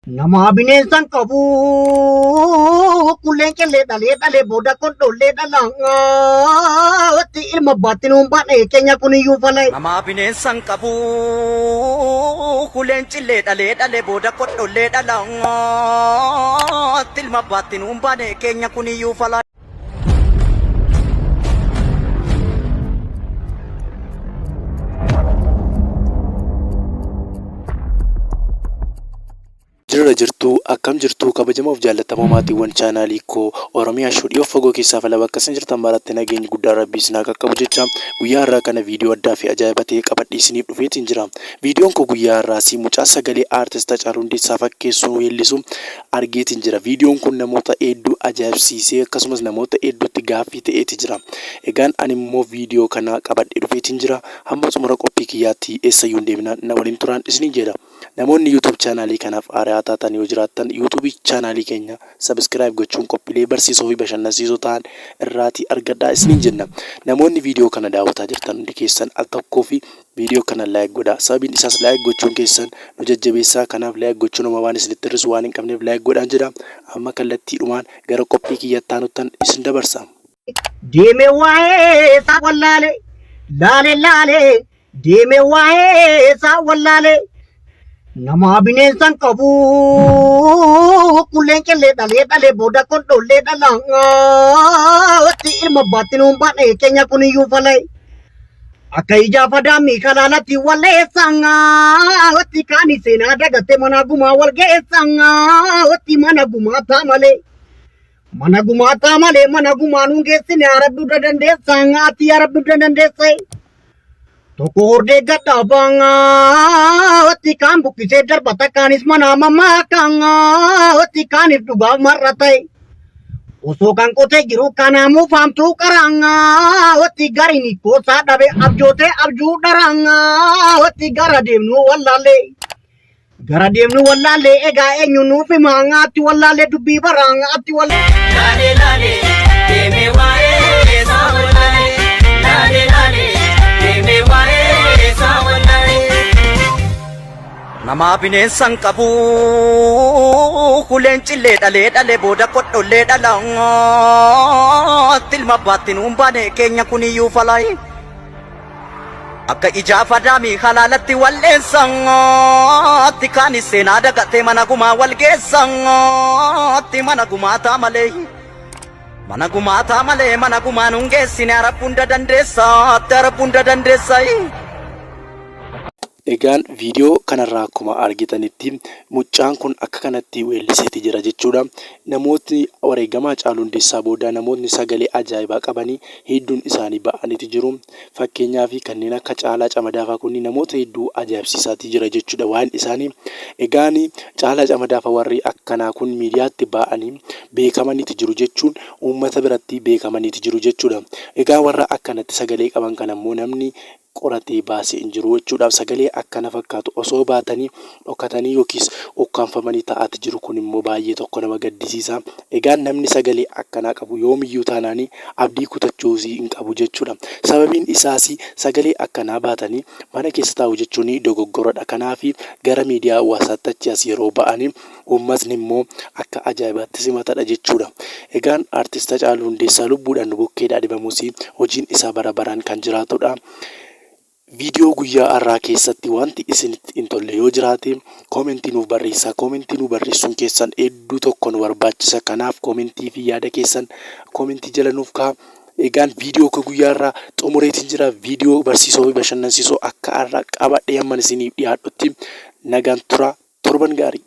Namaa bineensan qabu kulleen qillee dhalee dhalee booda kodhollee dhalaatti ilma abbaatti nuun baadhee keenya kuniyyuu falee. Namaa bineensan qabu kuleen cillee dhalee dhalee booda kodhollee dhalaatti ilma abbaatti nuun baane keenya kuniyyuu falaa. Jirra jirtuu akkam jirtuu kabajamoof jaallatamoo maatiiwwan chaanaalii koo Oromiyaa Show dhiyoo fagoo keessaa fala bakka isin jirtan maratti nageenyi guddaan rabbii isin haa qaqqabu jecha guyyaa har'aa kana viidiyoo addaa fi ajaa'iba ta'e qabadhee isiniif dhufeetiin jira. Viidiyoon koo guyyaa har'aas mucaa sagalee aartist Hacaaluu Hundeessaa fakkeessuun weellisu argeetiin jira. Viidiyoon kun namoota hedduu ajaa'ibsiisee akkasumas namoota hedduutti gaaffii ta'eeti jira. Egaan ani immoo viidiyoo kana qabadhee dhufeetiin jira. Hamma xumura qophii kiyyaatti eessayyuu hin deeminaa na waliin turaan isiniin jedha. Namoonni YouTube chaanaalii kanaaf haarayaa taatan yoo jiraattan YouTube chaanaalii keenya subscribe gochuun qophiilee barsiisoo fi bashannansiisoo ta'an irraatii argadhaa isiniin jenna. Namoonni viidiyoo kana daawwataa jirtan hundi keessan al tokkoo fi viidiyoo kana like godhaa. Sababiin isaas like gochuun keessan nu jajjabeessaa. Kanaaf like gochuun homaa waan isinitti hir'isu waan hin qabneef like godhaan jedha. Amma kallattiidhumaan gara qophii kiyyatti aanuttan isin dabarsa. Deeme waa'ee isaa wallaale laale laale deeme waa'ee isaa wallaale namaa bineensan qabu kulleen qillee dhalee dhalee booda kodhollee dhalaatti ilma abbaatti nuun baadhee keenya kuniyyuu falee. Akka ijaa fadaamii kalaalatti walleessangaatti kaani seenaa dagatte mana gumaa wal geessangaatti mana gumaa taa malee. Mana gumaa taa malee mana gumaa nuun geessine yaa rabbi hunda dandeessangaatti yaa rabbi hunda dandeesse. Tokko hordee gadhaabaangaatti kaan buqqisee darbata kaanis mana mammaakaangaatti kaaniif dhugaaf mar'a ta'e. Osoo kan qotee jiru kanaamuu faamtuu qaraangaa watti gariin hiikkoosaa dhabe abjootee abjuu dharaangaa watti gara deemnu wallaallee. Gara deemnu wallaallee egaa eenyu nuuf himaangaatti wallaallee dubbii baraangaatti wallaallee. Laalee laalee deemee waa'ee isaa wallaalee. Laalee laalee deemee waa'ee isaa wallaalee. Namaa bineensan qabu kuleen cillee dhalee dhalee booda kodhollee dhalaatti ilma abbaatti nuun baane keenya kuniyyuu falaayi. Akka ijaa fadaamii halaalatti wal'eensaatti kaanis seenaa dagatee mana gumaa wal geessaatti mana gumaataa malee. Mana gumaataa malee mana gumaa nuun geessine arabbu hunda dandeessaatti arabbu hunda dandeessaayi. Egaan viidiyoo kanarraa akkuma argitanitti mucaan kun akka kanatti weelliseeti jira jechuudha. Namootni wareegama Hacaaluu Hundeessaa booda namootni sagalee ajaa'ibaa qabanii hedduun isaanii ba'aniiti jiru. Fakkeenyaaf kanneen akka Caalaa Camadaafaa kun namoota hedduu ajaa'ibsiisaatii jira jechuudha waan isaanii. Egaan Caalaa Camadaafaa warri akkanaa kun miidiyaatti ba'anii beekamaniiti jiru jechuun uummata biratti beekamaniiti jiru jechuudha. Egaa warra akkanatti sagalee qaban kanammoo namni qoratee baase hin jiru jechuudha. Sagalee akkana fakkaatu osoo baatanii dhokatanii yookiis ukkaamfamanii taa'aati jiru kun immoo baay'ee tokko nama gaddisiisa. Egaan namni sagalee akkanaa qabu yoomiyyuu taanaanii abdii kutachuusii hin qabu jechuudha. Sababiin isaas sagalee akkanaa baatanii mana keessa taa'u jechuun dogoggoradha. Kanaaf gara miidiyaa hawaasaatti achi as yeroo ba'anii uummatni immoo akka ajaa'ibaatti simatadha jechuudha. Egaan Artist Hacaaluu Hundeessaa lubbuudhaan nu bukkeedhaa dhibamus hojiin isaa bara baraan kan jiraatudha. Viidiyoo guyyaa har'aa keessatti wanti isinitti hin tolle yoo jiraate koomentii nuuf barreessaa. Koomentii nu barreessuun keessan hedduu tokko nu barbaachisa. Kanaaf koomentii fi yaada keessan koomentii jala nuuf kaa'aa. Egaan viidiyoo koo guyyaa har'aa xumureetiin jira. Viidiyoo barsiisoo fi bashannansiisoo akka har'aa qabadhee hamman isiniif dhiyaadhutti nagaan turaa. Torban gaarii!